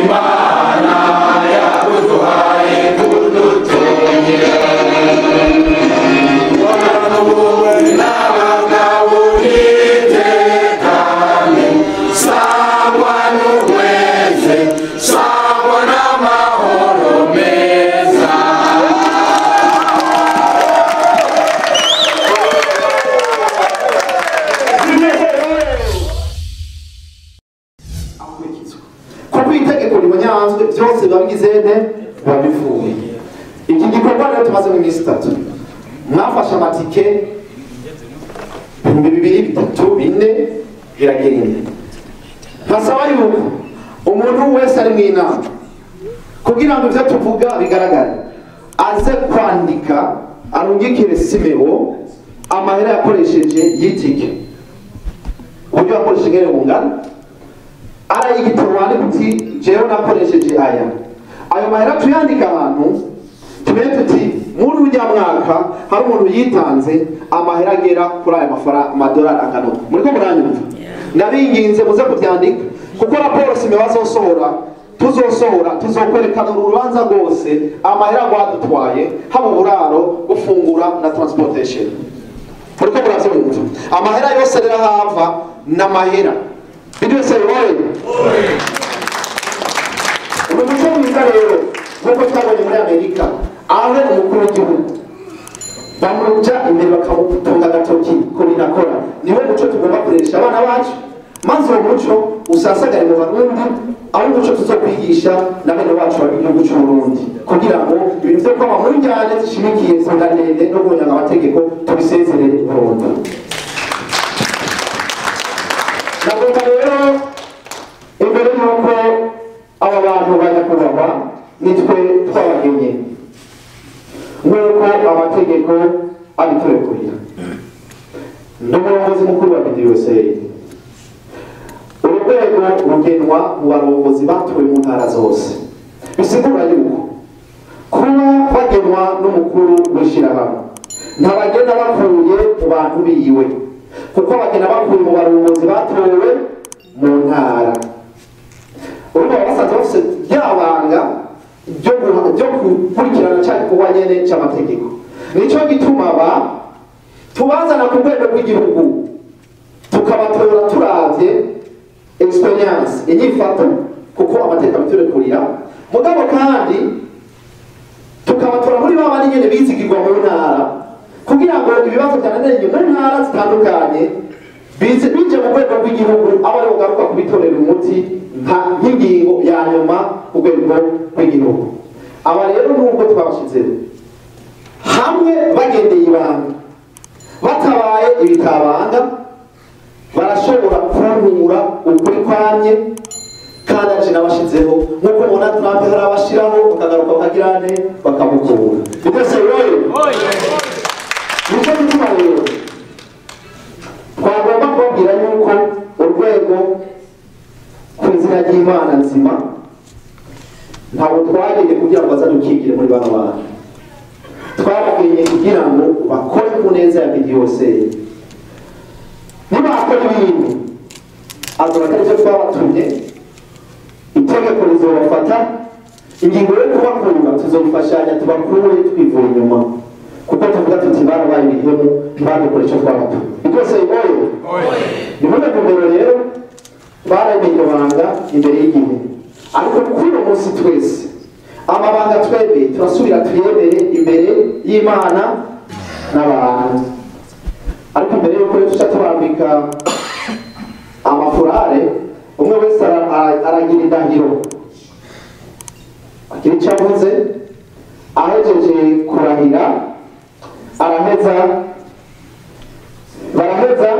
Imana yakuduhaye kudutungira n'abagabo nitekane sangwa n'uweze sangwa n'amahoro meza. Kuko itegeko ribonyanzwe byose biba bigize nte biba bivuye. Iki gikorwa rero tumaze mu minsi itatu, mwafashe amatike 2000, 3, 4 biragenda. Nkasaba yuko umuntu wese ari mu inama kugira ngo ibyo tuvuga bigaragare, aze kwandika arungikire Simeo amahera yakoresheje y'itike, uburyo yakoresheje ingene bungana, arayigitoro wandika uti jewe nakoresheje aya. Ayo mahera tuyandika ahantu tumenye tuti muri urya mwaka hari umuntu yitanze amahera agera kuri aya mafaranga amadolari angana uku. Muriko muranyumva? Ndabinginze muze kubyandika, kuko raporo Simeo azosohora, tuzosohora tuzokwerekana urubanza rwose amahera rwadutwaye, haba uburaro, gufungura na transportation. Muriko muravyumva? Amahera yose rero ahava n'amahera byose bibaye. Uyu muco mwiza rero nk'uko twabonye muri Amerika, aho umukuru w'igihugu bamuja imbere bakamutunga agatoki ko binakora, niwo muco tugomba kuresha abana bacu, maze uwo muco usasagare mu Barundi, aho umuco tuzokwigisha na bene bacu bari mu gihugu cy'u Burundi, kugira ngo ibintu vyo kwama mu njyane zishimikiye isonga ndende no guhonyanga amategeko tubisezerere burundu. Nagomba rero imbere y'uko aba bantu ba nyakubahwa nitwe twabagenye nk'uko amategeko abiturekurira, ndi umurongozi mukuru wa BDUSA. Uru rwego rugenwa mu barongozi batowe mu ntara zose, bisigura yuko kuba bagenwa n'umukuru w'ishirahamwe ntabagenda bakuye mu bantu biwe, kuko bagenda bakuye mu barongozi batowe mu ntara. Urumva basanze bafise rya banga ryo gukurikirana ca gikorwa nyene c'amategeko. Nico gituma ba tubazana ku rwego rw'igihugu tukabatora turavye experience, inyifato, kuko amategeko abiturekurira, mugabo kandi tukabatora muri ba bandi nyene bizigirwa mu ntara, kugira ngo ibibazo vyananiranye mu ntara zitandukanye bize bije mu rwego rw'igihugu, aba aribo garuka kubitorera umuti nk'ingingo ya nyuma ku rwego rw'igihugu. Aba rero nubwo twabashizeho hamwe bagendeye ibanga, batabaye ibitabanga, barashobora kuntura ukuri kwamye, kandi aje nabashizeho nk'uko mubona Trump hari abashiraho bakagaruka bakagirane bakamukura. Byose biroye. Nico gituma rero twagomba kubabwira yuko urwego ku izina ry'Imana nzima ntabwo twagenye kugira ngo bazadukingire muri bano bantu, twabagenye kugira ngo bakore ku neza ya BDUSA. Nibakora ibintu azoba atari byo twabatumye, itegeko rizobafata, ingingo yo kubakura tuzobifashanya tubakure twivuye inyuma, kuko tuvuga tuti barabaye ibihemu ntibadukore icyo twabatumye. Byose bigoye. Ni muri ntumbero rero baremeye iryo banga imbere y'igihe, ariko kuri uno munsi twese amabanga twemeye turasubira tuyemere imbere y'Imana n'abantu. Ariko imbere y'uko tuca tubambika amafurare, umwe wese aragira indahiro, agira icyo avuze, ahejeje kurahira araheza, baraheza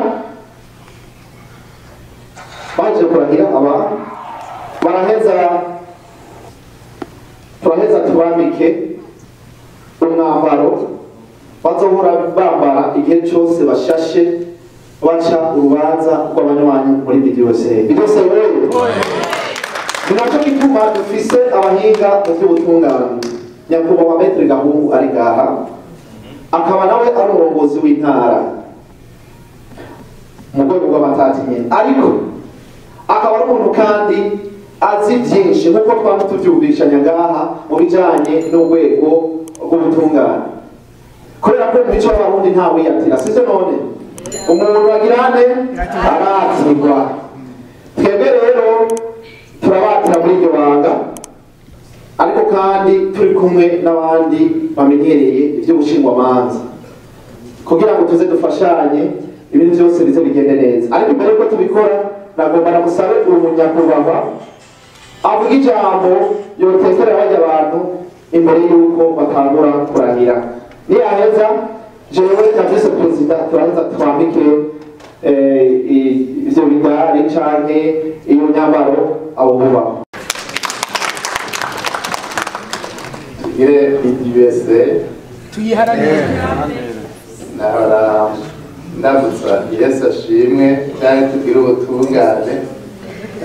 baje kurahira aba baraheza, turaheza tubambike umwambaro bazohora bambara igihe cyose bashashe baca urubanza rw'abanywanyi muri BDUSA. BDUSA rero ni nacyo gituma dufise abahinga mu by'ubutungane. Nyakubahwa Maître Gahungu ari ngaha, akaba nawe ari umurongozi w'intara mu rwego rw'amatati nyene, ariko akaba ari umuntu kandi Azi byinshi nk'uko twaba tubyumvishanya ngaha mu bijanye n'urwego rw'ubutungane, kubera ko mu mico y'Abarundi nta wiyatira, sivyo? None umuntu agirane aratirwa. Twebwe rero turabatira muri iryo banga, ariko kandi turi kumwe n'abandi bamenyereye ivy'ubushingwamanza kugira ngo tuze dufashanye, ibintu byose bize bigende neza. Ariko imbere yuko tubikora, nagomba namusabe uyu munyakubahwa avuga ijambo yotekerera bajya abantu imbere yuko batangura kurahira. Niyaheza, jewe na vice perezida turaheza twambike ivyo bidari canke iyo myambaro abo bubaho. Tugire BDUSA. Tuyiharanire. Nahora ndamutsa Yesu ashimwe cyangwa tugire ubutungane,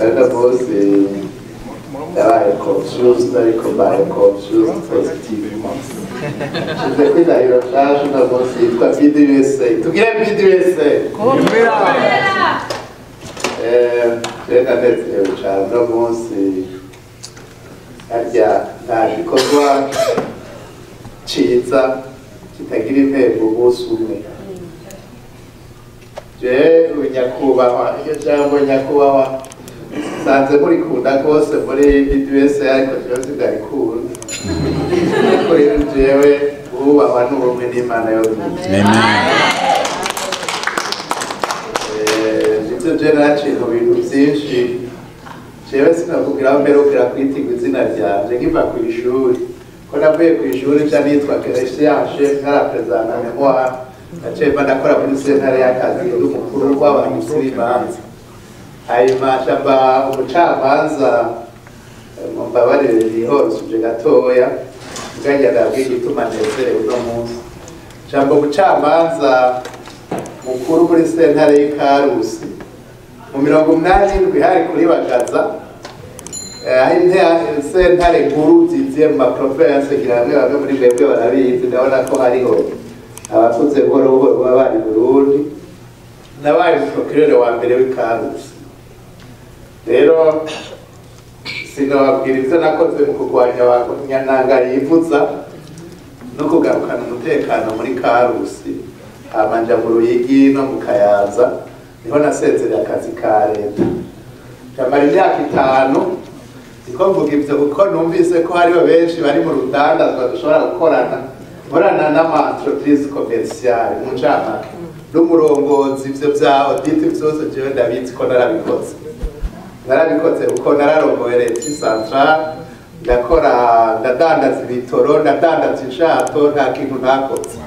ariko bose yabaye confused, ariko mbaye confused positivement. Nshyize ko indahiro nshaje uno munsi yitwa BDUSA. Tugire BDUSA. Rero ndanezerewe cyane uno munsi. Harya nta gikorwa ciza kitagira intego umunsi umwe. Jewe nyakubahwa, iryo jambo nyakubahwa sanze murikunda rwose muri BDUSA, ariko jewe sindarikunda, ariko rero jewe wubahwa n'ubumwe n'Imana yo. Nivyo, je naraciye mu bintu vyinshi. Jewe sinakugira aho mperukira kwitirwa izina ryanje nkiva kw'ishuri, ko navuye kw'ishuri nca nitwa greffier chef, nkaraprezanta mémoire, naciye mba ndakora muri sentare y'akazi n'umukuru w'abanditsi b'imanza, hanyuma nca mba umucamanza. Mumbabarire nihorosuje gatoya, mbwa ndabwiye igituma nezerewe uno munsi. Nca mba umucamanza mukuru muri sentare y'Ikarusi mu 87, hari kuri Bagaza, aho sentare nkuru ziziye mu maprovinsi. Ngira bamwe bamwe muri mwebwe barabizi, ndabona ko hariho abakuze buhoro buhoro baba bari Burundi. Nabaye procureur wa mbere w'Ikarusi. Rero sinababwira ivyo nakoze mu kurwanya abanyananga yivuza no kugarukana umutekano muri Karusi. Hama nja mu Ruyigi no mu Kayanza, niho nasezereye akazi ka leta, ndamara imyaka 5. Niko mvuga ivyo kuko numvise ko hariho benshi bari mu rudandazwa dushobora gukorana, nkorana n'ama entreprise commerciale mu ncamake n'umurongozi. Ivyo vya audit vyose jewe ndabizi ko narabikoze, narabikoze kuko nararongoye leta centrale, ndakora, ndadandaza ibitoro, ndadandaza inshato, nta kintu ntakoze.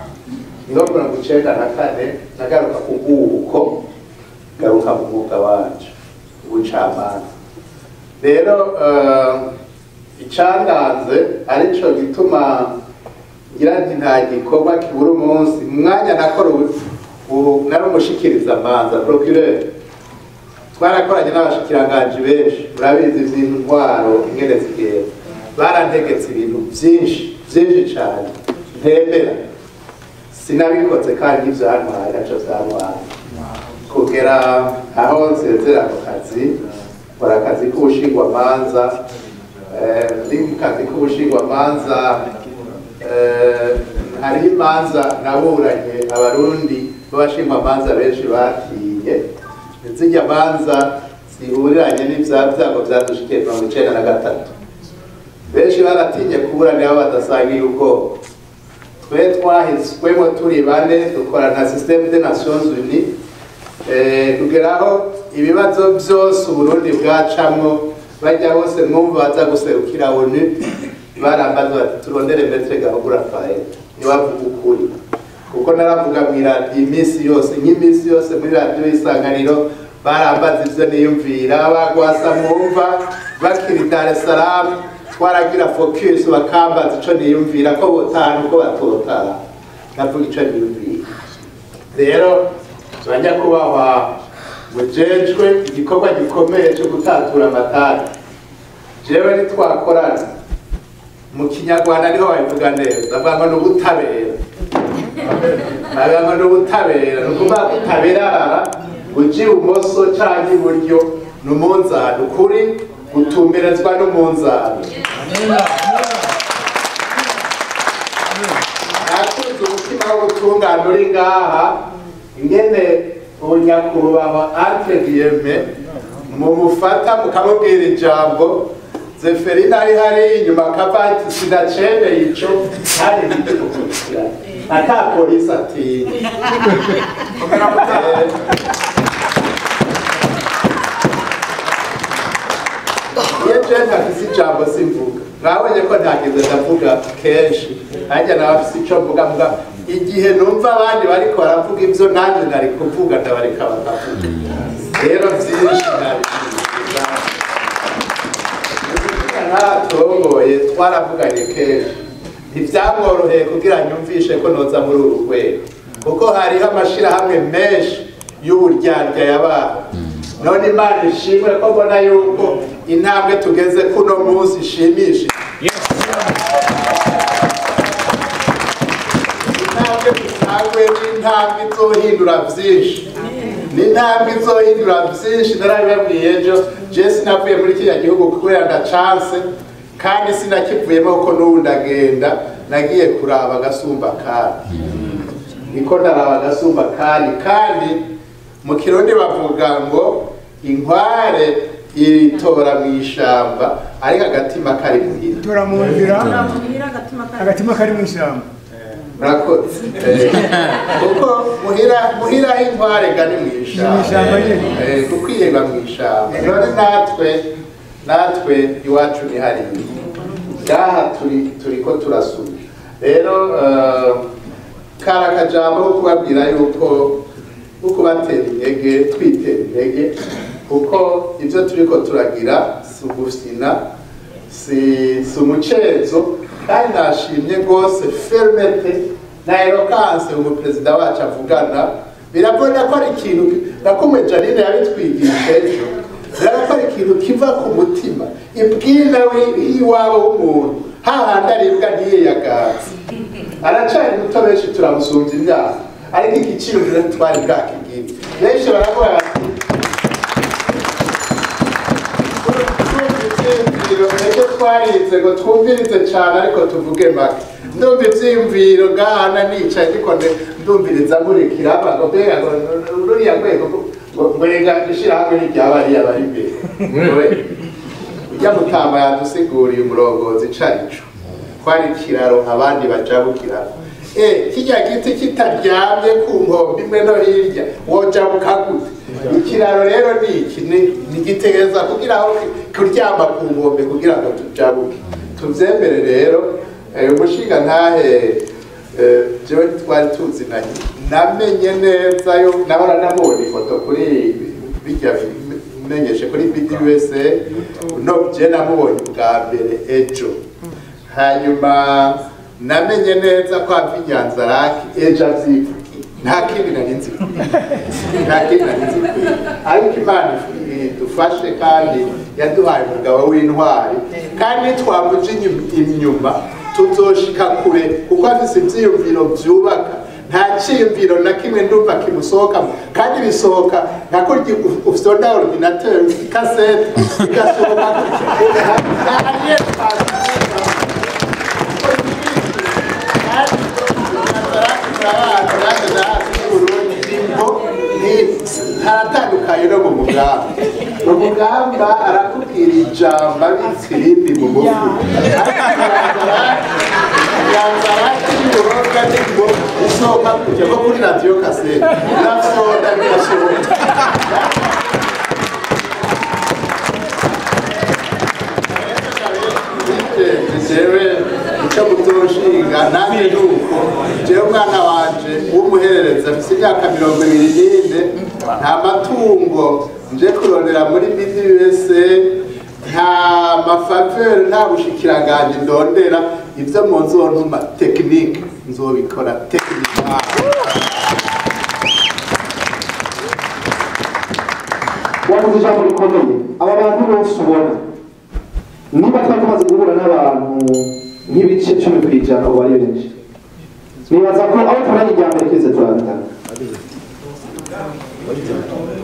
Niho 94 nagaruka ku bwuko, garuka mu mwuga wanje ubucamanza. Rero icandanze arico gituma ngira nti nta gikorwa kibura umunsi. Mu mwanya nakora ubu nari umushikiriza amanza, procureur, twarakoranye n'abashikiranganji benshi. Murabizi ivy'intwaro ingene zigenda. Barantegetse ibintu vyinshi vyinshi cane ntemera, sinabikoze, kandi ivyo hantwaye naco vyantwaye kugera aho nsezera ako kazi. Nkora akazi k'ubushingwamanza. Ndi mu kazi k'ubushingwamanza, hariho imanza naburanye Abarundi b'abashingwamanza benshi batinye, zirya manza zihuriranye n'ivya vyago vyadushikiye 93. Benshi baratinye kuburanira aho badasangiye ubwoko. Twe twahiswemo turi bane, dukorana na système des Nations Unies, tugeraho ibibazo byose Uburundi bwacamwo. Bajya bose mwumva baza guserukira ONU barambaza bati: "Turondere Maître Gahungu Raphaël ntibavuga ukuri", kuko naravuga mu iradiyo iminsi yose, nk'iminsi yose muri radiyo y'Isanganiro. Barambaza ivyo niyumvira. Bagwasa mwumva bakiri Dar es Salaam, twaragira focus, bakambaza ico niyumvira, ko botaha nuko batotaha, ndavuga ico niyumvira. Rero banyakubahwa mujejwe igikorwa gikomeye cyo gutatura amatari, jewe nitwakorana, mu Kinyarwanda niho babivuga neza, bavuga ngo ni ubutabera, bavuga ngo ni ubutabera. Ni ukuvuga ko utaberarara uja ibumoso canke iburyo, ni umunzani ukuri. Gutumberezwa n'umunzani. Nakunze umutima w'ubutungane uri ngaha, ingene ubunyakubahwa entre guillemets mumufata mukamubwira ijambo. Zeferina ari hari inyuma akava ati sinacemeye ico kandi ntitugukurikirane ata polisi atinya. Iyo je ntafise ijambo simvuga, mwabonye ko ntageze ndavuga kenshi, nanjye nawe afise ico mvuga mvuga igihe numva abandi bariko baravuga ivyo nanjye nari kuvuga ndabareka bakavuga. Rero vyinshi nabishimira. Naratogoye twaravuganye kenshi, ntivyamworoheye kugira nyumvishe ko noza muri uru rwego, kuko hariho amashirahamwe menshi y'uburyarya yabaye. None Imana ishimwe ko mbona yuko intambwe tugeze kuno munsi ishimishije. Intambwe dusangwe n'intambwe izohindura vyinshi, n'intambwe izohindura vyinshi. Narabibabwiye ejo, je sinavuye muri kiriya gihugu kubera ndacanse, kandi sinakivuyemo kuko n'ubu ndagenda nagiye kuraba agasumba kandi niko ndaraba agasumba kandi. Kandi mu Kirundi bavuga ngo inkware iritora mu ishamba ariko agatima kari muhira. Itora mu nzira agatima kari mu ishamba. Murakoze. Kuko muhira muhira inkware gani mu ishamba, kuko iyega mu ishamba. None natwe iwacu ni hariya ngaha turiko turasubira. Rero kari akajambo ko kubabwira yuko ukubatera intege, twitera intege, kuko ibyo turiko turagira si ugusina, si umucezo. Kandi nashimye rwose fermete na eloquence umuperezida wacu avugana. Birabona ko ari ikintu nakumwe Janine yabitwigisha ejo, birabona ko ari ikintu kiva ku mutima, ibwina iwabo w'umuntu hahandi aribwa ntiyiyagaze. Aracari muto, benshi turamusumbya imyaka, ariko igiciro twari bwakigire. Benshi baravuga bati ejo twarize ngo twumvirize cane ariko tuvuge make. Ndumva ivyiyumviro ngahana nicaye ndiko ndumviriza nkurikira ngo mbega ngo ruriya rwego ngo rega ishirahamwe n'iryabariya bari imbere. Urya mutama yadusiguriye umurongozi carico kwari ikiraro abandi bajabukirako. Kirya giti kitaryamye ku nkombe imwe no hirya wojabuka gute? Ikiraro rero ni iki, nigitegereza kugira aho kuryama ku nkombe kugira ngo tujabuke. Tuvyemere rero. Umushinga ntahe jewe twari tuzinanye, namenye neza yo nahora namubona ifoto kuri bijya bimenyeshe kuri BDUSA, no je namubonye bwa mbere ejo. Hanyuma namenye neza ko ava i Nyanzarake ejo avyivugiye, nta kindi nari nzi, nta kindi nari nzi. Ariko Imana idufashe kandi yaduhaye umugabo w'intwari, kandi twamuje inyuma tuzoshika kure, kuko afise ivyiyumviro vyubaka. Nta ciyumviro na kimwe ndumva kimusohokamo, kandi bisohoka nka kurya ufyonda ordinateur ikasete igasohoka gutya. Haratandukanye no mu mugamba. Mu mugamba arakubwira ijambo abitse irindi mu mufuka. Nyanzarake y'uburoga n'ingo isohoka kujya nko kuri radiyo kasete irasohoka bigasohoka. Jewe icyo muzoshinga nanjye nuko jewe umwana wanje w'umuhererezi afise imyaka 24, nta matungo nje kurondera muri BDUSA, nta mafaveur, nta bushikiranganje ndondera. Ivyo munzontuma technique nzobikora technique. Wavuze ijambo rikomeye. Aba bantu bose ubona, niba twari tumaze guhura n'abantu nk'ibice 10% ubu ari benshi, nibaza ko aho tubonanye irya mbere twese turabitanga.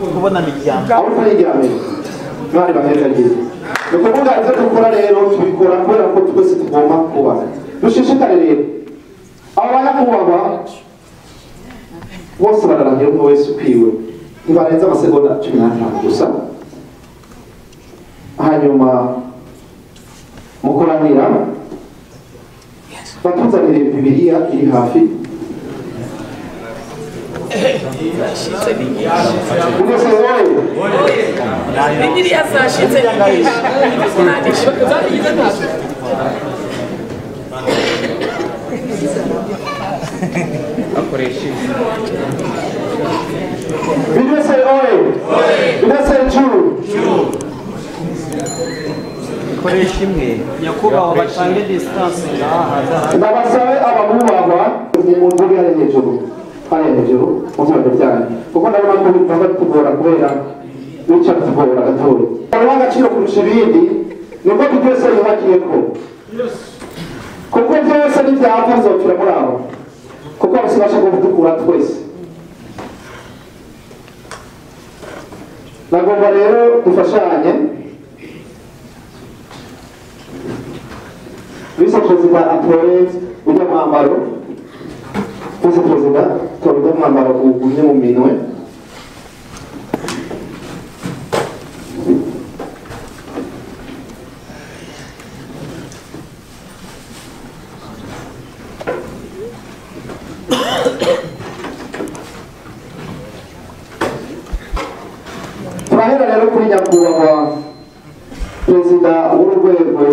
Aho tubonanye irya mbere Imana ibahezagire. Ni ukuvuga ibyo dukora rero tubikora kubera ko twese tugomba kubaka. Dushishikare rero abo banyakubahwa bose bararahira umwe wese ukwiwe, ntibarenza amasegonda 15 gusa. Hanyuma mu kurangira batuzanire Bibiliya iri hafi. Bibiliya zashitse Koresha imwe nyakubahwa batange distance ngaha. Ndabasabe abamubahwa umuntu uri hariya hejuru, hariya hejuru muzabyo byanyu, kuko ndabona ko bigomba kutugora kubera bica kutugora gatoya. Hariho agaciro kurusha ibindi nibwo byose yubakiyeko, kuko byose n'ibyapfa bizopfira muri abo, kuko bose bashaka kudukura twese. Nagomba rero dufashanye. Vice Perezida atore ujya mwambaro, Vice Perezida tora ujya mwambaro ugumye mu minwe. Turahera rero kuri nyakubahwa Perezida w'urwego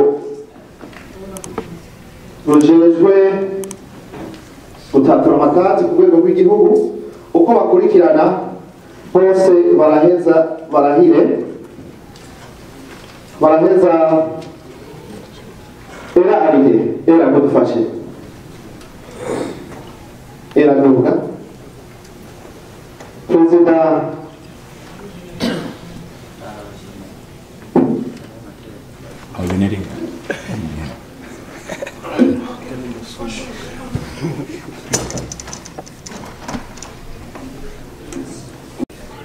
rujejwe gutatura amatati ku rwego rw'igihugu, uko bakurikirana bose baraheza barahire, baraheza era arihe era kudufashe era kuvuga Perezida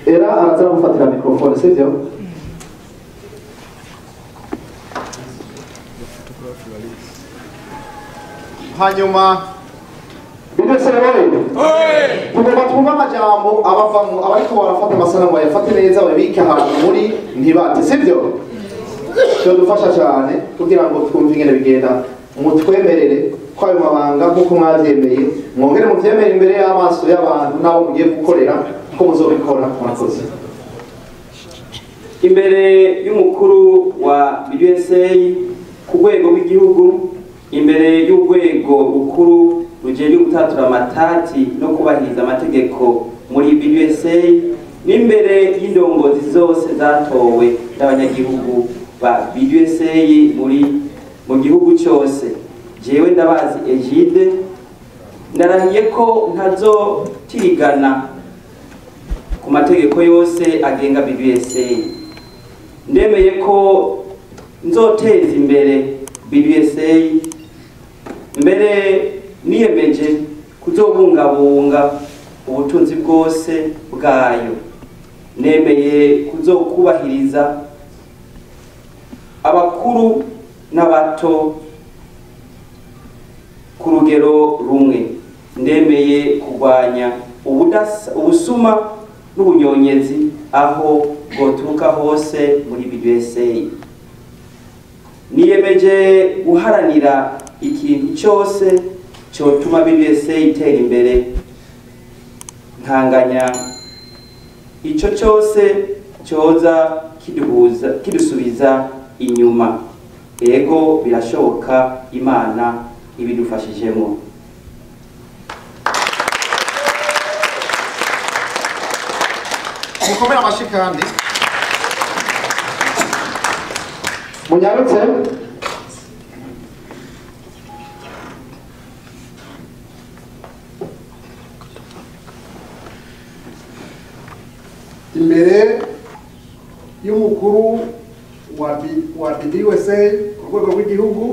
era araza gufatira microphone, sivyo? Hanyuma tugomba twumva amajambo abavamwo, abariko barafata amasanamu bayafate neza babike ahantu muri ntibate, sivyo? Byodufasha cyane kugira ngo twumve ingene bigenda. Mutwemerere ko ayo mabanga nk'uko mwavyemeye, mwongere muvyemere imbere y'amaso y'abantu n'abo mugiye gukorera ko muzobikora. Murakoze. Imbere y'umukuru wa BDSA ku rwego rw'igihugu, imbere y'urwego rukuru rujejwe gutatura amatati no kubahiriza amategeko muri BDSA, n'imbere y'indongozi zose zatowe n'abanyagihugu ba BDSA muri mu gihugu cyose, jewe Ndabazi Egide ndarahiye ko ntazotirigana ku mategeko yose agenga BDSA. Ndemeye ko nzoteza imbere BDSA, mbere niyemeje kuzobungabunga ubutunzi bwose bwayo. Nemeye kuzokubahiriza abakuru n'abato ku rugero rumwe. Ndemeye kurwanya ubusuma n'ubunyonyezi aho bwoturuka hose muri BDSA. Niyemeje guharanira ikintu cyose cyotuma BDSA itera imbere, nkanganya ico cyose cyoza kidusubiza inyuma. Ego birashoboka, Imana ibidufashijemo. Mukomere amashyi kandi munyarutse. Imbere y'umukuru wa BDUSA ku rwego rw'igihugu,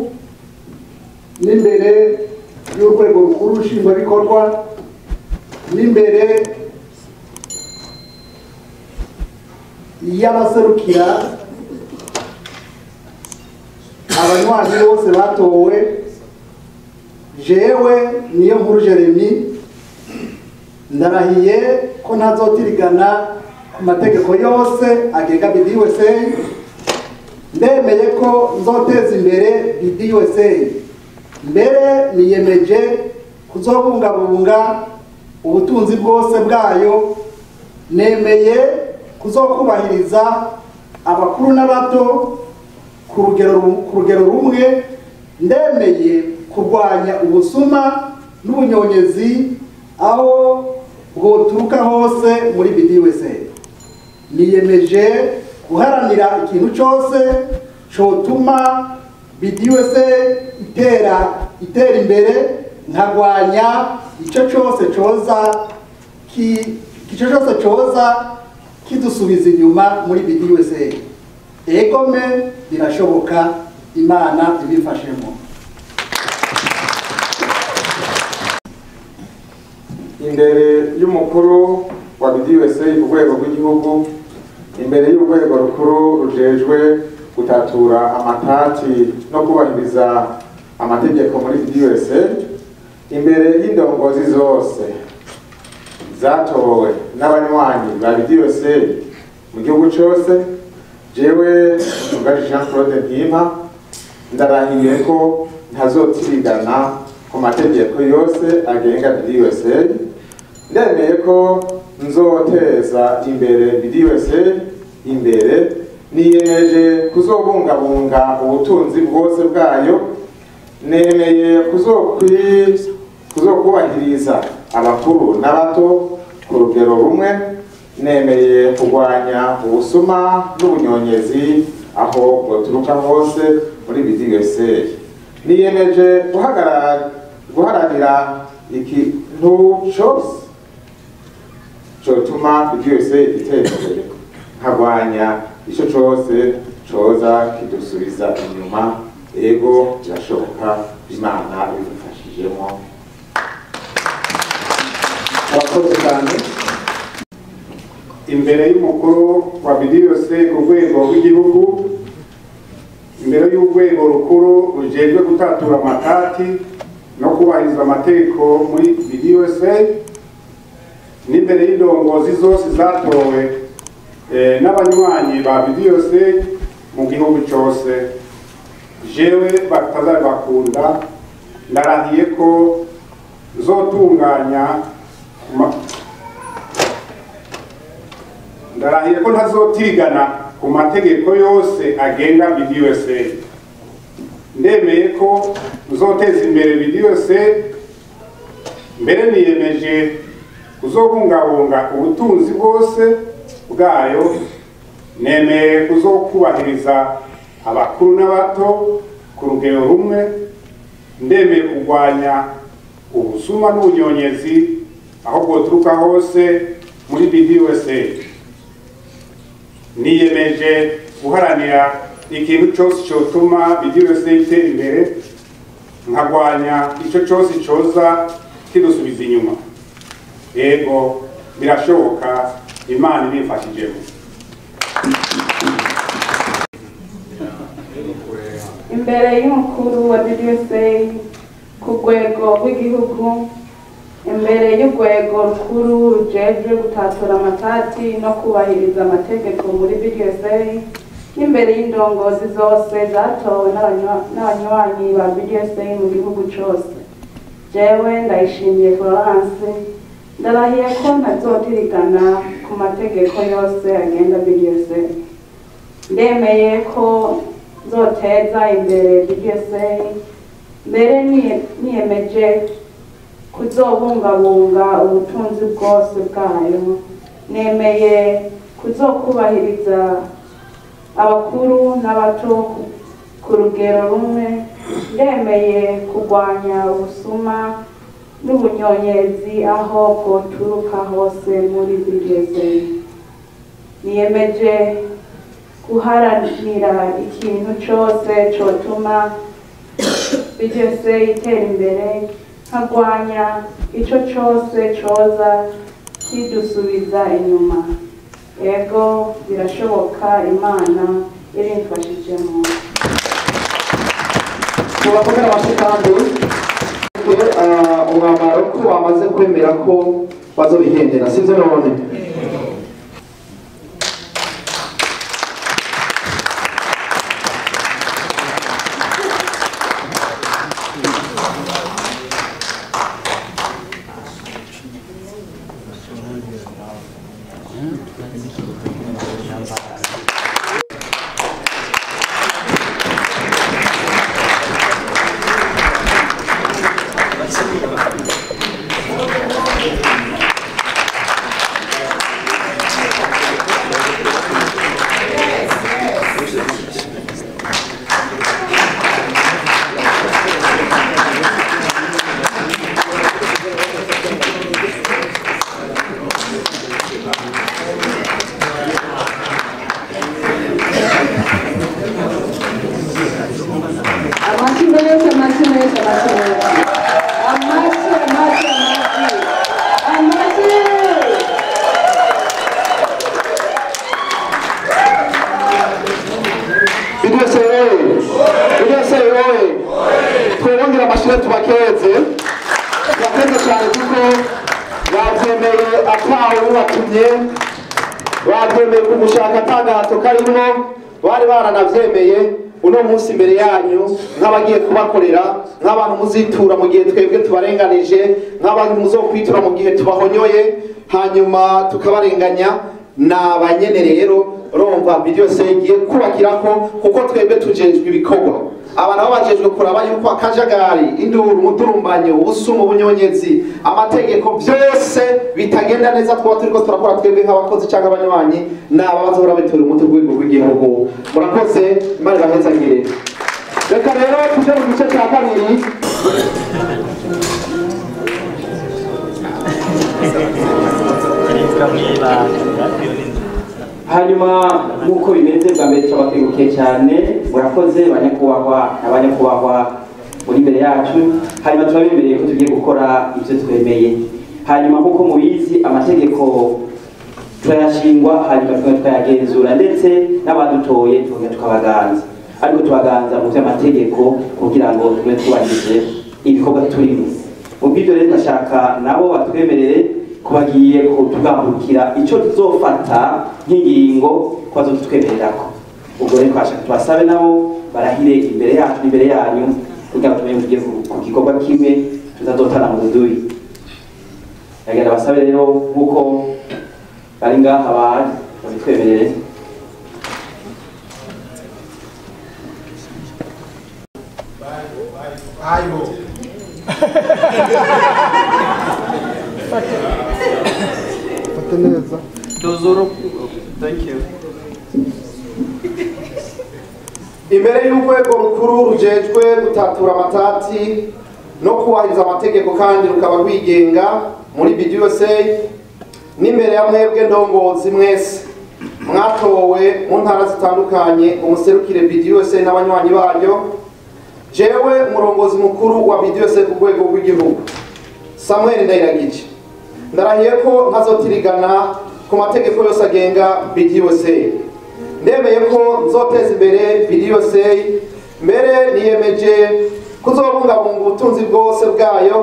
n'imbere y'urwego rukuru nshingwabikorwa, n'imbere y'abaserukira Abanywanyi bose batowe, jewe niyo nkuru Jeremy ndarahiye ko ntazotirigana ku mategeko yose agenga BDUSA. Ndemeye ko nzoteza imbere BDUSA. Mbere niyemeje kuzobungabunga ubutunzi bwose bwayo. Nemeye kuzokubahiriza abakuru n'abato ku rugero rumwe. Ndemeye kurwanya ubusuma n'ubunyonyezi aho bwoturuka hose muri BDUSA. Niyemeje guharanira ikintu cyose cyotuma BDUSA itera imbere, nkagwanya icyo cyose coza kidusubiza inyuma muri BDUSA. Egome birashoboka, Imana ibifashemo. Imbere y'umukuru wa BDUSA ku rwego rw'igihugu, imbere y'urwego rukuru rujejwe gutatura amatati no kubahiriza amategeko muri BDUSA, imbere y'indongozi zose zatowe n'abanywanyi ba BDUSA mu gihugu cyose, jewe Ntungaje Jean Claude Nkimpa ndarahiye ko ntazotirigana ku mategeko yose agenga BDUSA. Ndemeye ko nzoteza imbere BDUSA imbere. Niyemeje kuzobungabunga ubutunzi bwose bwayo. Nemeye kuzokubahiriza abakuru n'abato ku rugero rumwe. Nemeye kurwanya ubusuma n'ubunyonyezi aho bwaturuka hose muri BDUSA. Niyemeje guharanira ikintu cyose cyotuma BDUSA itera imbere, nkagwanya icyo cyose coza kidusubiza inyuma. Ego birashoboka, Imana ibidufashijemo. Murakoze cyane. Imbere y'umukuru wa BDUSA ku rwego rw'igihugu, imbere y'urwego rukuru rujejwe gutatura amatati no kubahiriza amategeko muri BDUSA, n'imbere y'indongozi zose zatowe n'abanywanyi ba BDUSA mu gihugu cyose, jewe batazabakunda ndarahiye ko nzotunganya ndarahiye ko ntazotirigana ku mategeko yose agenga BDUSA. Ndemeye ko nzoteza imbere BDUSA. Mbere niyemeje kuzobungabunga ubutunzi bwose bwayo. Nemeye kuzokubahiriza abakuru n'abato ku rugero rumwe. Ndemeye kurwanya ubusuma n'ubunyonyezi aho bwoturuka hose muri BDUSA. Niyemeje guharanira ikintu cyose cyotuma BDUSA itera imbere, nkagwanya icyo cyose cyoza kidusubiza inyuma. Ego birashoboka, Imana ibifashijemo. Imbere y'umukuru wa BDUSA ku rwego rw'igihugu, imbere y'urwego rukuru rujejwe gutatura amatati no kubahiriza amategeko muri BDUSA, n'imbere y'indongozi zose zatowe n'abanywanyi ba BDUSA mu gihugu cyose, jewe Ndayishimiye Florence ndarahiye ko ntazotirigana ku mategeko yose agenda BDUSA. Ndemeye ko nzoteza imbere BDUSA. Mbere niyemeje kuzobungabunga ubutunzi bwose bwayo. Nemeye kuzokubahiriza abakuru n'abato ku rugero rumwe. Ndemeye kurwanya ubusuma n'ubunyonyezi aho bwoturuka hose muri BDUSA. Niyemeje guharanira ikintu cyose cyotuma BDUSA itera imbere, nkagwanya icyo cyose cyoza kidusubiza inyuma. Ego birashoboka, Imana irimfashijemo. Tubakomera amashyi kandi umwambaro ko bamaze kwemera ko bazobigendera, sivyo none? Twongera amashuri tubakeze tubakeze cyane kuko babyemeye atawe ubatumye, babyemeye ku gushaka atagahato karimo, bari baranabyemeye. Uno munsi imbere yanyu nk'abagiye kubakorera, nk'abantu muzitura mu gihe twebwe tubarenganije, nk'abantu muzokwitura mu gihe tubahonyoye hanyuma tukabarenganya, ni abanyene rero urumva byose igiye kubakirako, kuko twebwe tujejwe ibikorwa. Aba nabo bajejwe kuraba yuko akajagari, induru, umudurumbanyo, ubusumu, ubunyonyezi, amategeko byose bitagenda neza twaba turiko turakora twebwe nk'abakozi cyangwa abanywanyi, ni aba bazohora bitura umuti rwego rw'igihugu. Murakoze, Imana ibahezagire. Reka rero tuje mu gice cya kabiri. Hanyuma nk'uko bimeze bwa mbere turabakengurukiye cyane, murakoze banyakubahwa n'abanyakubahwa muri imbere yacu. Hanyuma turabemereye ko tugiye gukora ibyo twemeye. Hanyuma nk'uko mubizi amategeko turayashingwa, hanyuma tukaba tukayagenzura, ndetse n'abadutoye tukongera tukabaganza, ariko tubaganza mu by'amategeko kugira ngo tube twubahirije ibikorwa turimo. Ubw'ibyo rero ndashaka nabo batwemerere kubagiye kutugambukira icyo tuzofata nk'ingingo ko bazotwemererako. Ubwo rero twashaka tubasabe nabo barahire imbere yacu n'imbere yanyu kugira ngo tumenye tugiye ku gikorwa kimwe tutazotana mu rudubi. Yagenda basabe rero nk'uko bari ngaha bahari babitwemerere. Imbere y'urwego rukuru rujejwe gutatura amatati no kubahiriza amategeko kandi rukaba rwigenga muri BDUSA, n'imbere ya mwebwe ndongozi mwese mwatowe mu ntara zitandukanye umuserukire BDUSA n'abanywanyi baryo, jewe umurongozi mukuru wa BDUSA ku rwego rw'igihugu Samuel Ndayiragije, ndarahiye ko ntazotirigana ku mategeko yose agenga BDUSA. Ndemeye ko nzoteza imbere BDUSA, mbere niyemeje kuzobungabunga ubutunzi bwose bwayo,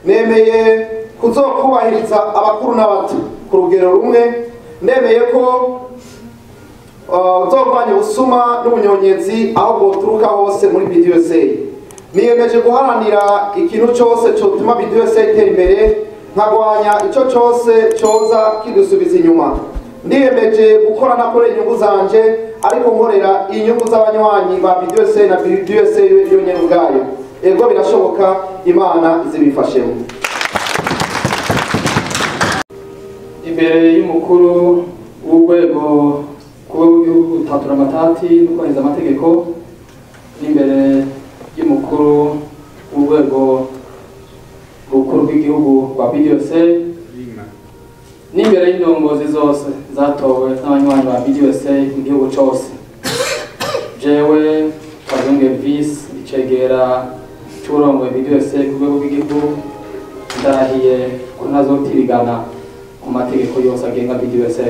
nemeye kuzokubahiriza abakuru n'abato ku rugero rumwe, ndemeye ko nzorwanya ubusuma n'ubunyonyezi aho bwoturuka hose muri BDUSA. Niyemeje guharanira ikintu cyose cyotuma BDUSA itera imbere, nkagwanya icyo cyose cyoza kidusubiza inyuma. Ndiyemeje gukora nakorera inyungu zanje, ariko nkorera inyungu z'abanywanyi ba BDUSA na BDUSA yonyene ubwayo. Ego birashoboka, Imana izibifashemo. Imbere y'umukuru w'urwego rw'ugutatura amatati no kubahiriza amategeko, n'imbere y'umukuru w'urwego rukuru rw'igihugu rwa BDUSA, n'imbere y'indongozi zose zatowe n'abanywanyi ba BDUSA mu gihugu cose, jewe Kazungu Elvis icegera c'uburongoye BDUSA ku rwego rw'igihugu, ndarahiye ko ntazotirigana ku mategeko yose agenga BDUSA.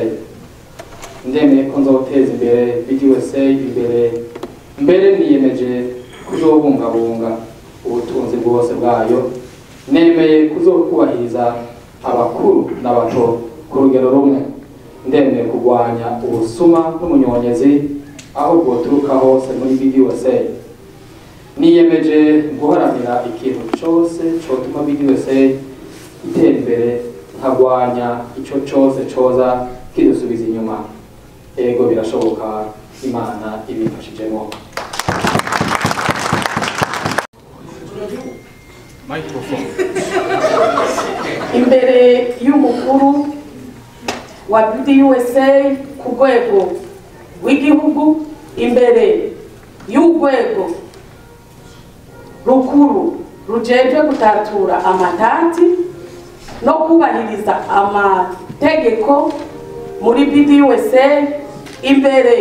Ndemeye ko nzoteza imbere BDUSA imbere, mbere niyemeje kuzobungabunga ubutunzi bwose bwayo. Nemeye kuzokubahiriza abakuru n'abato ku rugero rumwe. Ndemeye kurwanya ubusuma n'umunyonyezi aho bwoturuka hose muri BDUSA. Niyemeje guharanira ikintu cyose cyotuma BDUSA itera imbere, nkagwanya ico cyose coza kidusubiza inyuma. Ego birashoboka, Imana ibifashijemo. Imbere y'umukuru wa BDUSA ku rwego rw'igihugu, imbere y'urwego rukuru rujejwe gutatura amatati no kubahiriza amategeko muri BDUSA, imbere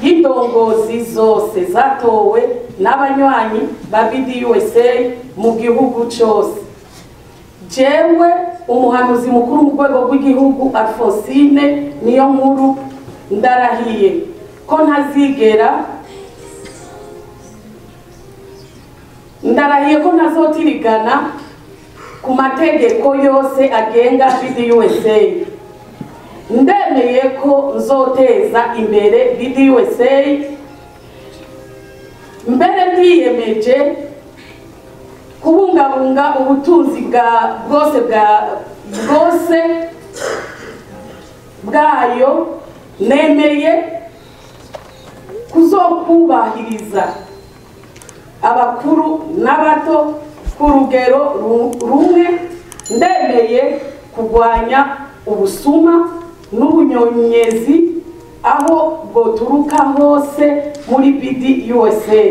y'indongozi zose zatowe n'abanywanyi ba BDUSA mu gihugu cyose, jewe umuhanuzi mukuru mu rwego rw'igihugu Alphonsine niyo nkuru ndarahiye ko ntazigera, ndarahiye ko ntazotirigana ku mategeko yose agenga BDUSA. Ndemeye ko nzoteza imbere BDUSA. Mbere ndiyemeje kubungabunga ubutunzi bwa bwose bwose bwayo. Nemeye kuzokubahiriza abakuru n'abato ku rugero rumwe. Ndemeye kurwanya ubusuma n'ubunyonyezi aho bwoturuka hose muri BDUSA.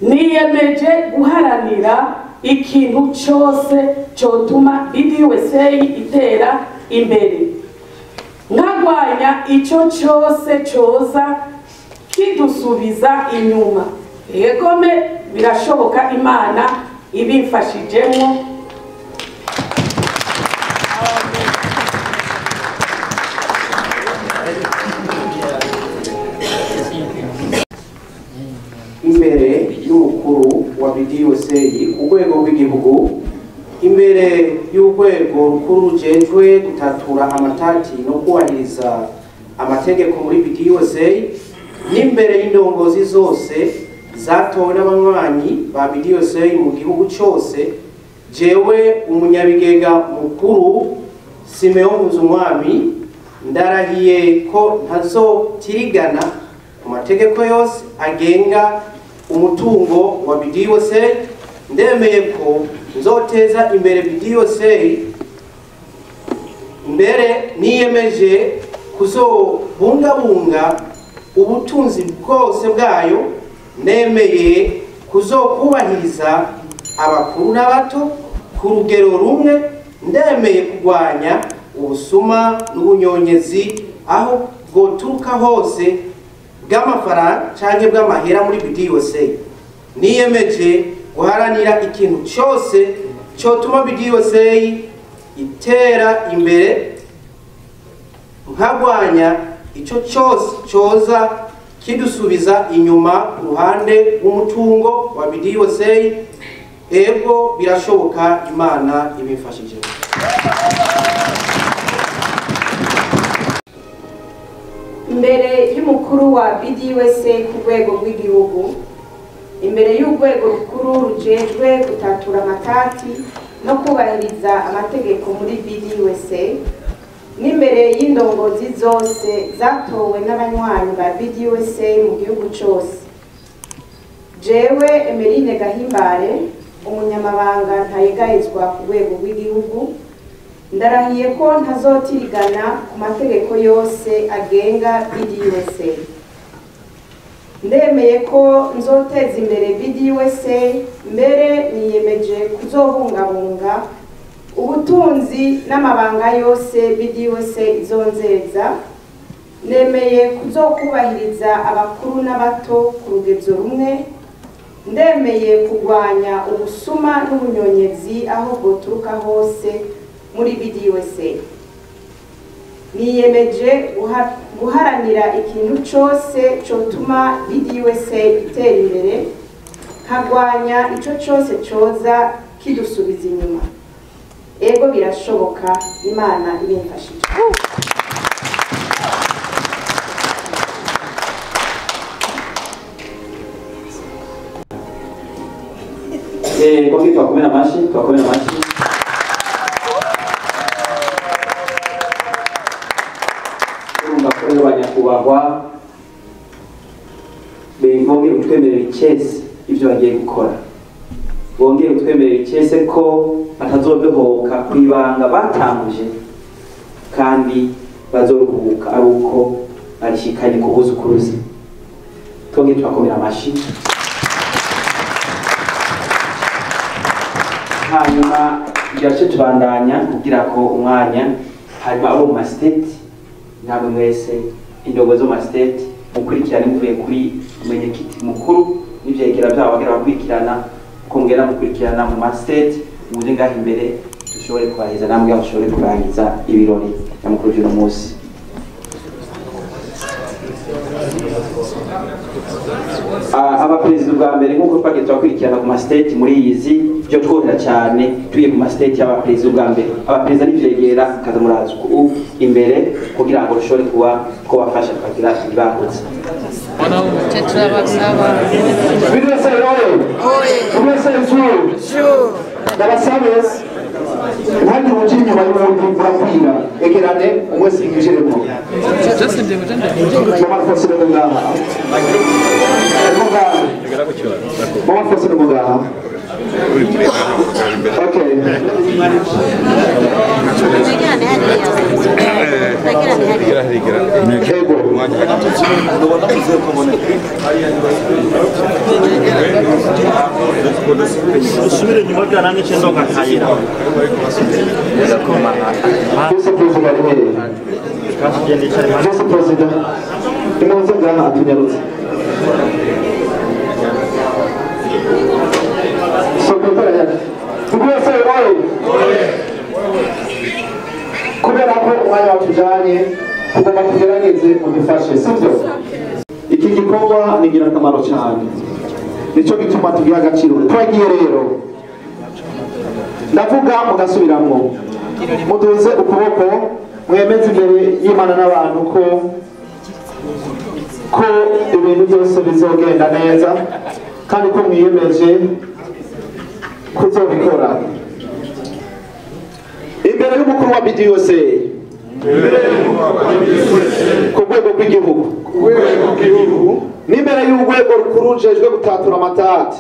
Niyemeje guharanira ikintu cyose cyotuma BDUSA itera imbere, nkagwanya icyo cyose cyoza kidusubiza inyuma. Egome birashoboka, Imana ibimfashijemo. Imbere y'umukuru wa BDUSA ku rwego rw'igihugu, imbere y'urwego rukuru rujejwe gutatura amatati no kubahiriza amategeko muri BDUSA, n'imbere y'indongozi zose zatowe n'abanywanyi ba BDUSA mu gihugu cyose, jewe umunyabigega mukuru Simeon Nkuzumwami ndarahiye ko ntazotirigana ku mategeko yose agenga umutungo wa BDUSA. Ndemeye ko nzoteza imbere BDUSA. Mbere niyemeje kuzobungabunga ubutunzi bwose bwayo. Nemeye kuzokubahiriza abakuru n'abato ku rugero rumwe. Ndemeye kurwanya ubusuma n'ubunyonyezi aho bwoturuka hose bw'amafaranga canke bw'amahera muri BDUSA. Niyemeje guharanira ikintu cyose cyotuma BDUSA itera imbere, nkagwanya icyo cyose cyoza kidusubiza inyuma ku ruhande rw'umutungo wa BDUSA. Ego birashoboka, Imana ibimfashije. Imbere y'umukuru wa BDUSA ku rwego rw'igihugu, imbere y'urwego rukuru rujejwe gutatura amatati no kubahiriza amategeko muri BDUSA, n'imbere y'indongozi zose zatowe n'abanywanyi ba BDUSA mu gihugu cyose, jewe Emeline Gahimbare umunyamabanga ntayegayezwa ku rwego rw'igihugu ndarahiye ko ntazotirigana ku mategeko yose agenga BDUSA. Ndemeye ko nzoteza imbere BDUSA, mbere niyemeje kuzobungabunga ubutunzi n'amabanga yose BDUSA izonzeza. Nemeye kuzokubahiriza abakuru n'abato ku rugezo rumwe. Ndemeye kurwanya ubusuma n'ubunyonyezi aho bwoturuka hose muri BDUSA. Niyemeje guharanira ikintu cyose cyotuma BDUSA itera imbere, nkagwanya ico cose coza kidusubiza inyuma. Ego birashoboka, Imana ibimfashije. Kongi twakomera amashi, twakomera amashi. Urumva ko rero banyakubahwa bongeye kutwemerera icese ibyo bagiye gukora, bongeye kutwemerera icese ko batazodohoka ku ibanga batanguje, kandi bazoruhuka ari uko barishikanye ku buzukuruzi. Twongeye twakomera amashi. Hanyuma byace tubandanya kugira ko umwanya hanyuma abo mu mastate ntabwo mwese indongo zo mastate mukurikirana muvuye kuri umunyekiti mukuru n'ivyegera byabo bagera bakurikirana uko mugenda mukurikirana mu mastate muje ngaho imbere dushobore kubaheza namwe mushobore kurangiza ibirori nyamukuru by'uno munsi. Abaperezida bwa mbere nk'uko twagiye turakurikirana ku mastate muri izi byo tworohera cyane tugiye ku mastate y'abaperezida bwa mbere, abaperezida n'ivyegera kaza muraza uku imbere kugira ngo dushobore kuba twabafasha tukagira ibibangutse. Ndabasabe ntihagire uja inyuma y'uwundi, murakwira egerane umwe sinjiremo. Mama Alphonsine ni ngaha, Mama Alphonsine ni ngaha. Okay. Ego. Vice President ari hehe? Vice President nimuze ngaha atunyarutse. Kubera ko umwanya watujanye tugomba tugerageze mudufashe, sibyo? Iki gikorwa ni ingirakamaro cyane, nicyo gituma tugiha agaciro. Twagiye rero ndavuga mugasubiramwo, muduze ukuboko mwemeze imbere y'Imana n'abantu ko ibintu byose bizogenda neza kandi ko mwiyemeje kuzobikora. Imbere y'umukuru wa BDUSA ku rwego rw'igihugu n'imbere y'urwego rukuru rujejwe gutatura amatati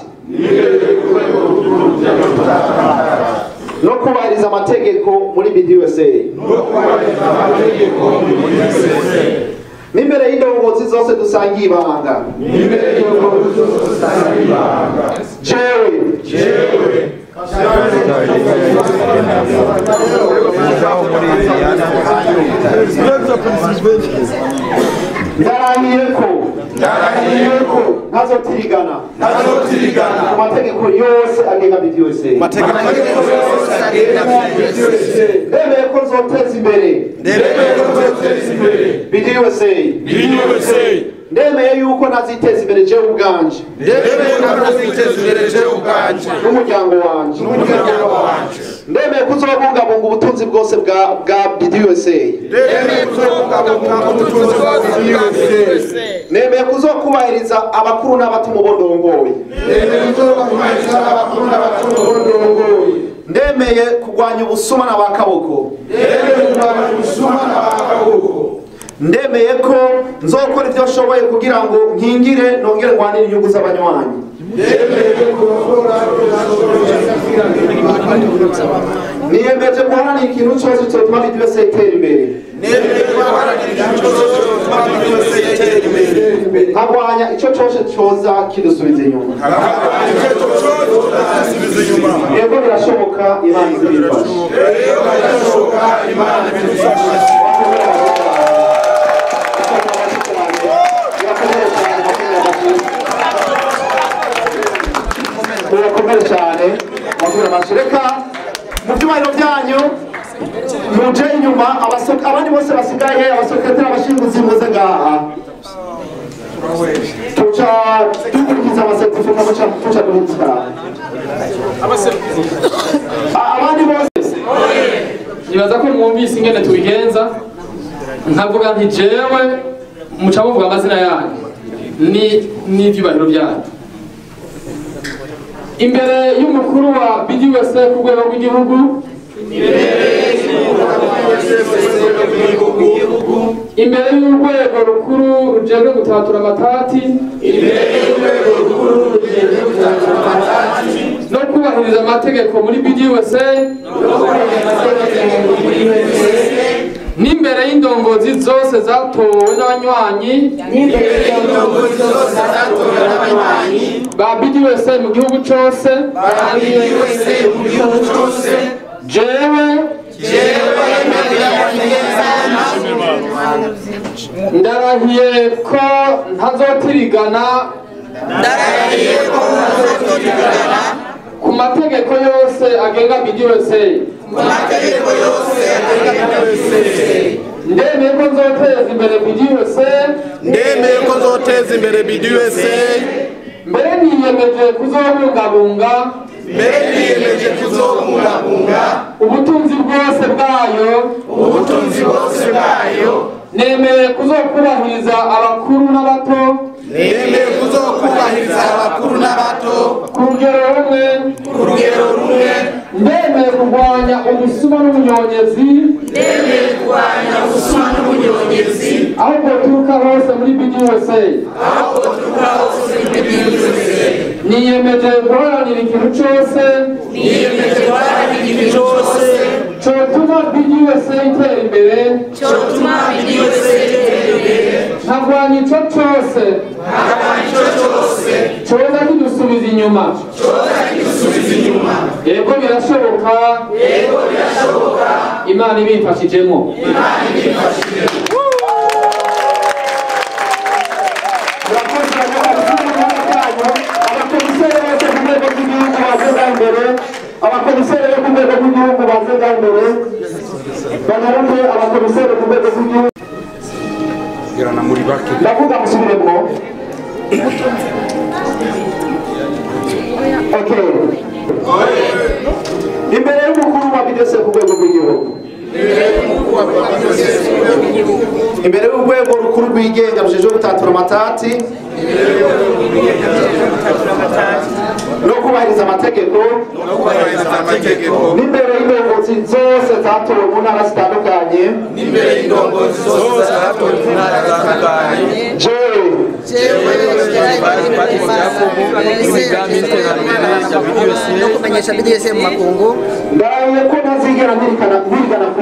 no kubahiriza amategeko muri BDUSA n'imbere y'indongozi zose dusangiye ibanga, jewe ndarahiye ko ntazotirigana ku mategeko yose agenga BDUSA, ndemeye ko nzoteza imbere BDUSA, ndemeye yuko ntaziteza imbere jewe ubwanje n'umuryango wanje, ndemeye kuzobungabunga ubutunzi bwose bwa BDUSA, nemeye kuzokubahiriza abakuru n'abato mu bo ndongoye, ndemeye kurwanya ubusuma n'abakaboko, ndemeye ko nzokora ibyo nshoboye kugira ngo nkingire nongere ngwanire inyungu z'abanywanyi, niyemeje guharanira ikintu cyose cyotuma BDUSA itera imbere, nkagwanya icyo cyose cyoza kidusubiza inyuma. Yego birashoboka, Imana izabifasha. Murakomere cyane, murakomere amashyi. Reka mu byubahiro byanyu muje inyuma, abandi bose basigaye, abasekreteri, abashinguzi muze ngaha. Tuca Tuca dukurikiza amasertifika, muca tuca duhita abandi bose. Nibaza ko mwumvise ingene tubigenza. Nkavuga nti jewe, muca muvuga amazina yanyu ni n'ivyubahiro byanyu imbere y'umukuru wa BDUSA ku rwego rw'igihugu, imbere y'urwego rukuru rujejwe gutatura amatati no kubahiriza amategeko muri BDUSA, n'imbere y'indongozi zose zatowe n'abanywanyi ba BDUSA mu gihugu cose. Jewe ndarahiye ko ntazotirigana ku mategeko yose agenga BDUSA. Ndemeye ko nzoteza imbere BDUSA. Ndemeye ko nzoteza imbere BDUSA. Mbere niyemeje kuzobungabunga. Mbere niyemeje kuzobungabunga ubutunzi bwose bwayo. Ubutunzi bwose bwayo. Nemeye kuzokubahiriza abakuru n'abato. Nemeye kuzokubahiriza abakuru n'abato ku rugero rumwe. Ku rugero rumwe. Ndemeye kurwanya ubusuma n'ubunyonyezi. Ndemeye kurwanya ubusuma n'ubunyonyezi aho bwoturuka hose muri BDUSA. Aho bwoturuka hose muri BDUSA. Niyemeje guharanira ikintu cose. Niyemeje guharanira ikintu cose cotuma BDUSA itera imbere. Cotuma BDUSA itera imbere. Nkarwanya ico cose. Nkarwanya ico cose coza kidusubiza inyuma. Coza kidusubiza inyuma. Yego birashoboka. Yego birashoboka. Imana ibimfashijemo. Imana ibimfashijemo. Abakomiseri bo ku rwego rw'igihugu baze imbere, banyaruke. Abakomiseri ku rwego rw'igihugu, ndavuga musubiremo. Okay, imbere y'umukuru wa BDC ku rwego rw'igihugu, imbere y'urwego rukuru rwigenga rujejwe gutatura amatati no kubahiriza amategeko, n'imbere y'indongozi zose zatowe mu ntara zitandukanye. N'imbere y'indongozi zose zatowe mu ntara zitandukanye. Jewe no kumenyesha BDUSA mu makungu. Ndarahiye ko ntazigera ndirigana ku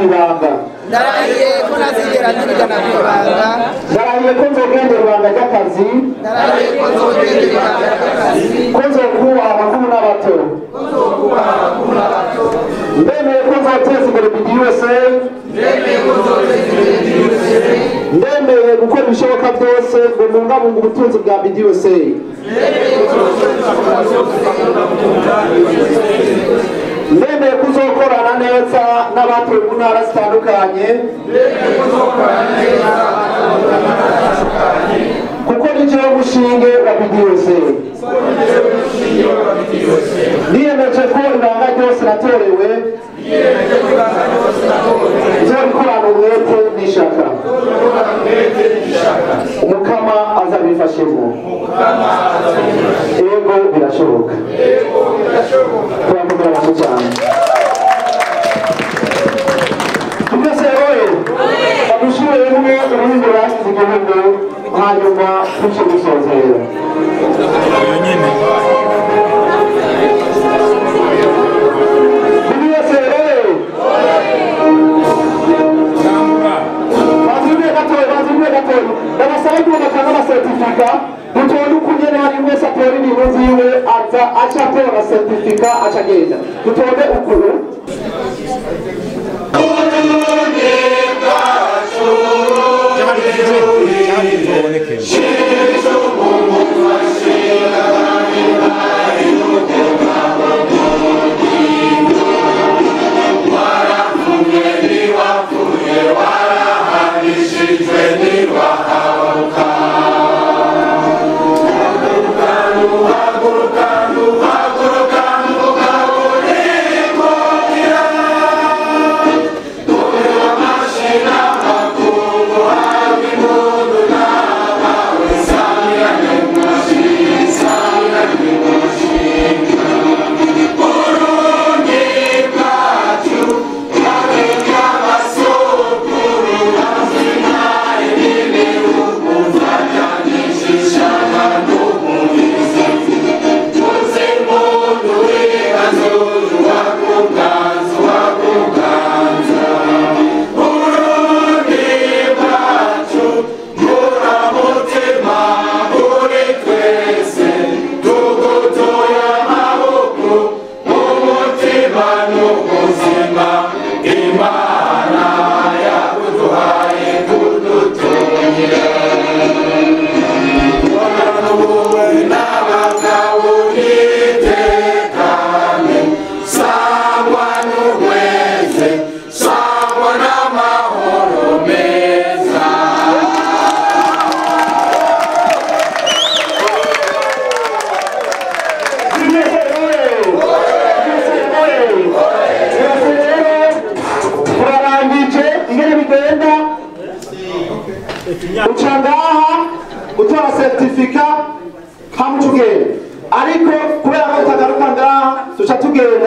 ibanga. Ndarahiye ko ntazigera ndirigana ku ibanga. Ndarahiye ko nzogendera ibanga ry'akazi. Ndarahiye ko nzogendera ibanga ry'akazi. Ko nzokubaha abakuru n'abato. Ko nzokubaha abakuru n'abato. Ndemeye ko nzoteza imbere BDUSA. Ndemeye ko nzoteza imbere BDUSA. Ndemeye gukora ibishoboka byose ngo mbungabunge ubutunzi bwa BDUSA. Ndemeye kuzokorana neza n'abatuye mu ntara zitandukanye, kuko ni jewe mushinge wa BDUSA. Niyemeje ko ibanga ryose natorewe nzorikorana umwete n'ishaka. Umukama azabifashemo. Ego birashoboka. Turakomera amashyi cyane. Twese rero badushire rimwe uruhimbi rwasize igihugu, hanyuma duce gusozera. Twese rero bazimwe gatoya, bazimwe gatoya, ndabasaba ko batanga amasertifika. Dutonde ukungene hari wese atora ibintu vyiwe, aza aca atora certificat aca agenda. Dutonde ukuru.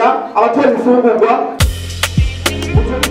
Abatora abatora imfungurwa. Thank you.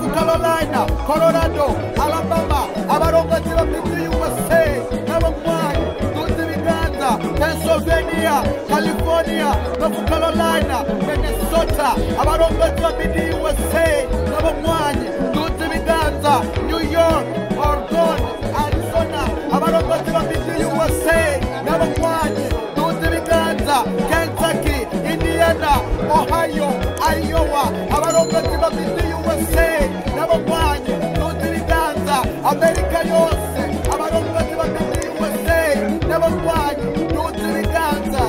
North Carolina, Colorado, Alabama, abarongozi ba BDUSA n'abanywanyi, duze ibiganza, Pennsylvania, California, North Carolina, Minnesota, abarongozi ba BDUSA n'abanywanyi, duze ibiganza, New York, Oregon, Arizona, abarongozi ba BDUSA n'abanywanyi, duze ibiganza, Kentucky, Indiana, Ohio, Iowa, abarongozi ba BDUSA n'abanywanyi, duze ibiganza, Amerika yose, abarongozi ba BDUSA n'abanywanyi, duze ibiganza.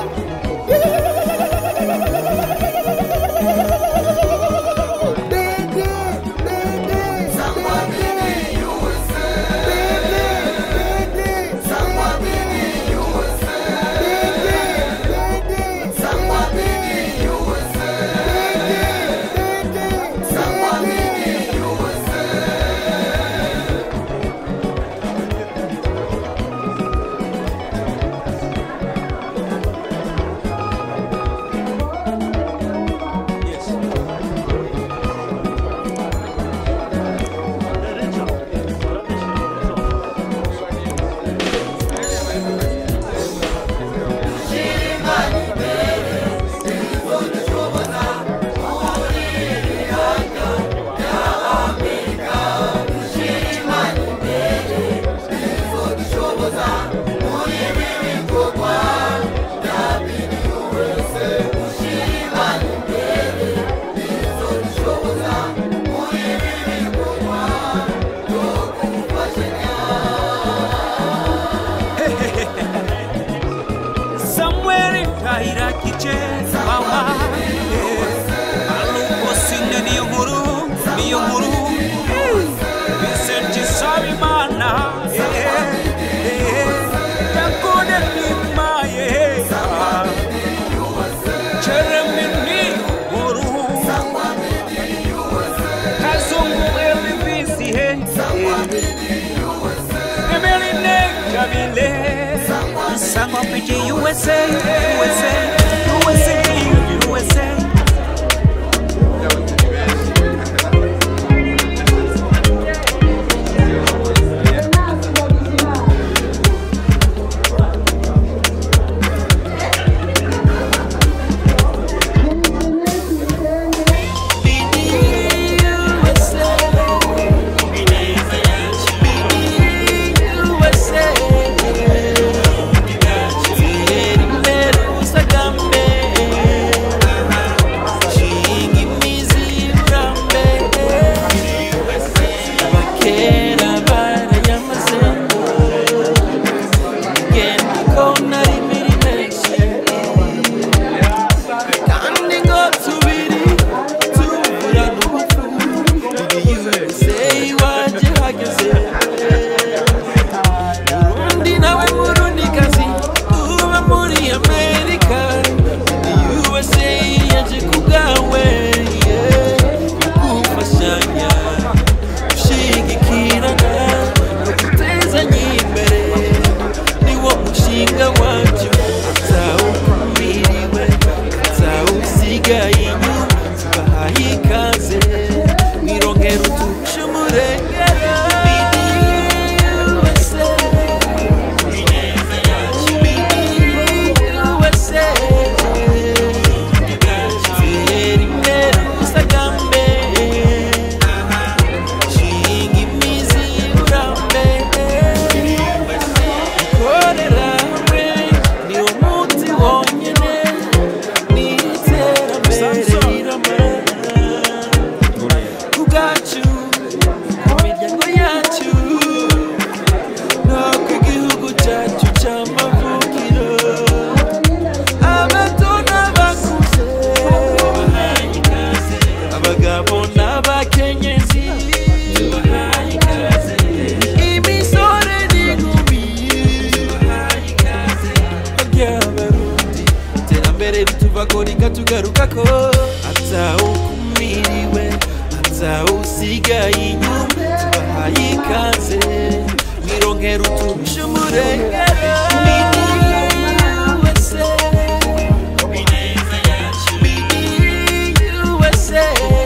Sangwa PG USA, USA, USA, USA. USA.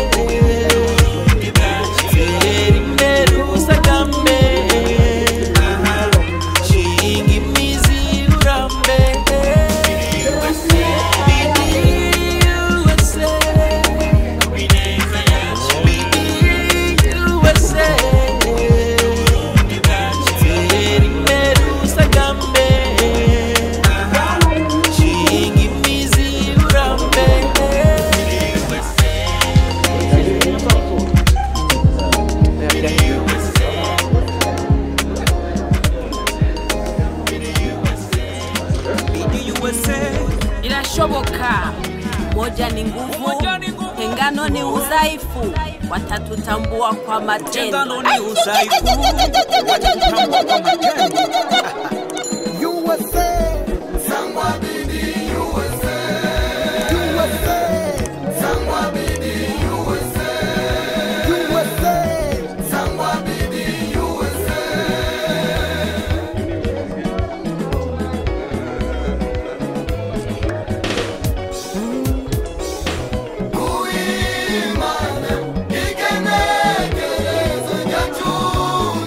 Umoja ni nguvu, tengano ni udhaifu, watatutambua kwa matendo. Tengano ni udhaifu, watatutambua kwa matendo. USA, Sangwa Bidi USA, USA, Sangwa Bidi USA, USA, Sangwa Bidi USA. Kuimana igenekerezo ryacu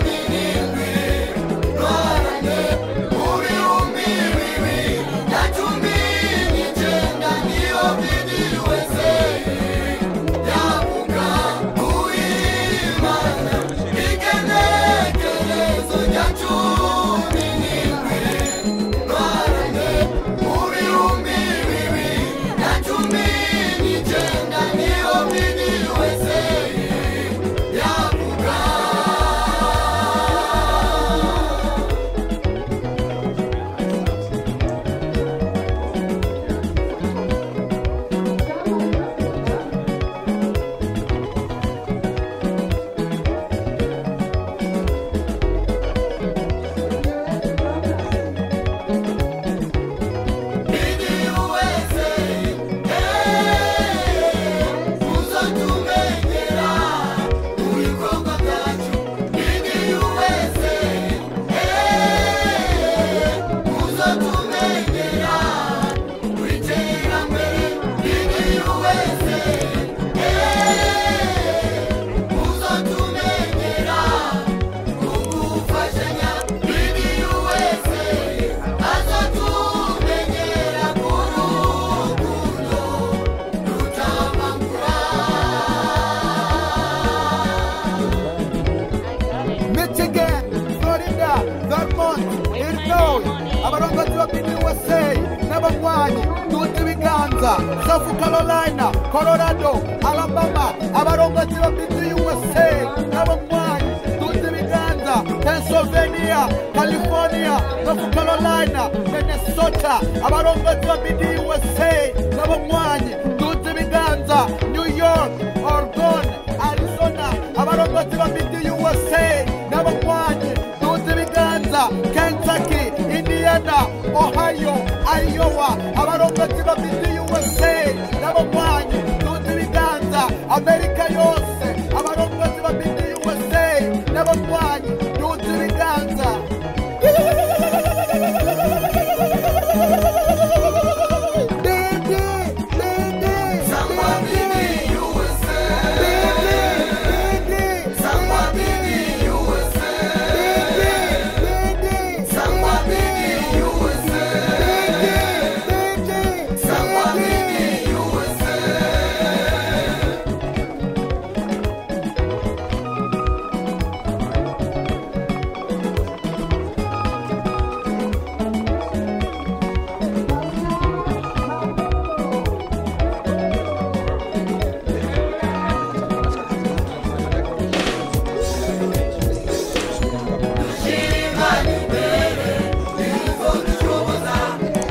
ni n'indwi ntwarane mu 2019 niyo Bidi USA yavuga. Kuimana igenekerezo ryacu ni n'indwi ntwarane mu 2019 niyo Bidi USA yavuga. Bidi USA, muzotumenyera mu bikorwa byacu. Bidi USA, muzotumenyera mu iterambere. Bidi USA, muzotumenyera mu gufashanya. Bidi USA, azotumenyera ku rukundo rutabangura. Michigan, Florida, Vermont, Illinois, abarongozi ba Bidi USA n'abanywanyi duta ibiganza. South Carolina, Colorado, Alabama, abarongozi ba Bidi USA n'abanywanyi duta ibiganza. Pennsylvania, California, North Carolina, Minnesota, abarongozi ba Bidi USA n'abanywanyi duta ibiganza. New York, Oregon, Arizona, abarongozi ba Bidi USA n'abanywanyi duta ibiganza. Kentucky, Indiana, Ohio, Iowa, abarongozi ba Bidi USA n'abanywanyi duta ibiganza. Amerika yose, abarongozi ba Bidi USA n'abanywanyi duta ibiganza. Bidi, Bidi, Sangwa Bidi USA, Bidi, Bidi, Sangwa Bidi USA, Bidi, Bidi, Sangwa Bidi USA, Bidi, Bidi, Sangwa Bidi USA. Dushimane imbere bizodushoboza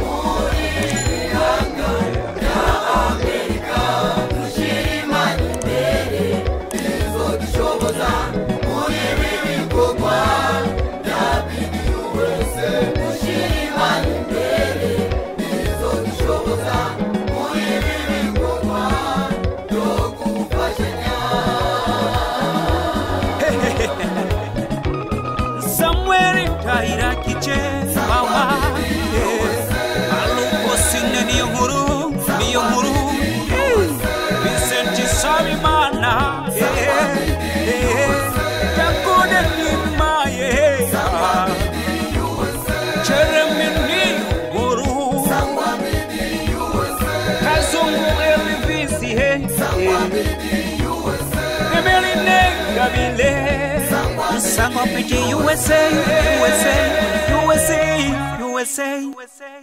muri iri hanga rya Amerika. Dushimane imbere bizodushoboza muri ibi bikorwa bya Bidi USA. Dushimane imbere bizodushoboza muri ibi bikorwa byo gufashanya. Samuel Ndahirakice mama, Alukosine niyo nkuru, niyo nkuru. Vincent Nsabimana, Jakode Nimaye, Jeremy Niyonkuru, Kazungu Elvis, Emeline Gabile. Sangwa Bidi USA, USA, USA, USA.